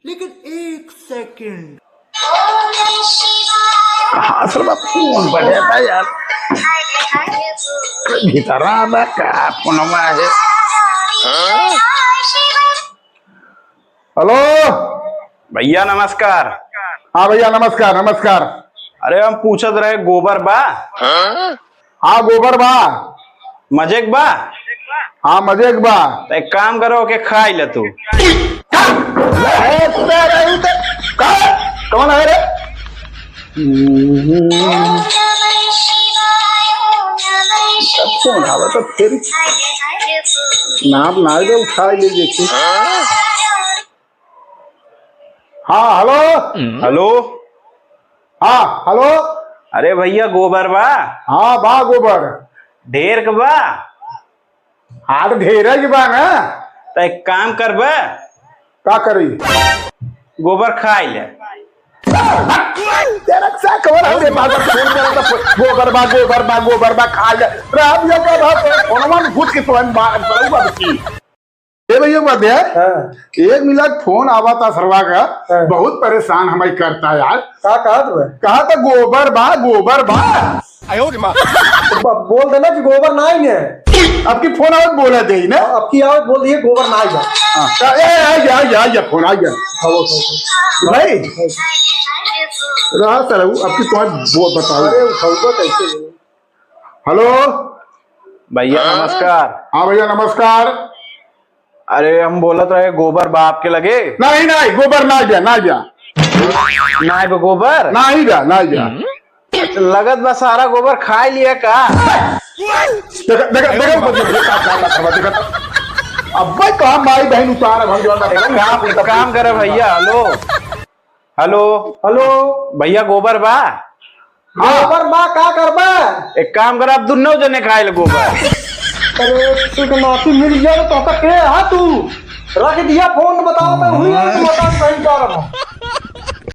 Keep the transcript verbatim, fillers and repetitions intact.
लेकिन एक सेकंड। कहाँ से बा फोन बजे था यार? भीतरा बा का फोनवा है? हेलो। भैया नमस्कार। हाँ भैया नमस्कार, नमस्कार। अरे हम पूछत रहे गोबर बा? हाँ गोबर बा। मजे के बा? हाँ मजे के बा। तो एक काम करो, ओके खाई ले तू। ए, तेरा ही तो, कौन, कौन है रे? कब फोन आवा तो फिर नाप ना दे, उठा ले देखी। हाँ हेलो। हेलो। हाँ हेलो। अरे भैया गोबर बा? हाँ बा गोबर। ढेर के बा? हाँ तो ढेर के बा ना। तो एक काम करबे। का करी? गोबर खाई ले। तेरा सा कवर हमरे पास फोन करा था, गोबर बा, गोबर बा, गोबर बा, खा ले। राम ये का बात है, फोनवा में घुस के तो हम बात करूँगा बच्ची। ए भैया उपाध्याय, हाँ। एक मिनट फोन आवा था सरवा का, हाँ। बहुत परेशान हमारी करता यार। का कहा तू? कहा था गोबर बा, गोबर बा। आयो रे माँ। तो ब-, बोल देना कि गोबर ना ही है। अब की फोन आवत बोला दे ना। अब की आवत बोल दिए गोबर ना ही बा। हाँ, ए, आ गया, आ गया, आ गया, फोन आ गया। उठाओ, उठाओ, उठाओ। भाई, रहा सर, अब की फोन बो-, बताओ। अरे उठाओ तो कैसे? हेलो। भैया नमस्कार। हाँ भैया नमस्कार। अरे हम बोलत रहे गोबर बा आपके लगे? नहीं, नहीं, गोबर ना गया, ना गया। ना बा गोबर? ना ही गया, ना गया। अच्छा, लगत बा सारा गोबर खाई लिया का? देखा, देखा, देखा, देखा, देखा, देखा, देखा। अब भाई कहाँ माई बहन उतार, हम जो एक काम, एक काम करे भैया, हेलो। हेलो। हेलो। भैया गोबर बा? हाँ। गोबर बा, का करबा? एक काम कर, आप दुन्नो जने खाए ले गोबर। अरे, सुगनाथी मिल गया तो तोहका के हा तू? रख दिया फोन, बताओ तो हुई है, तुम बताओ सही कारण है।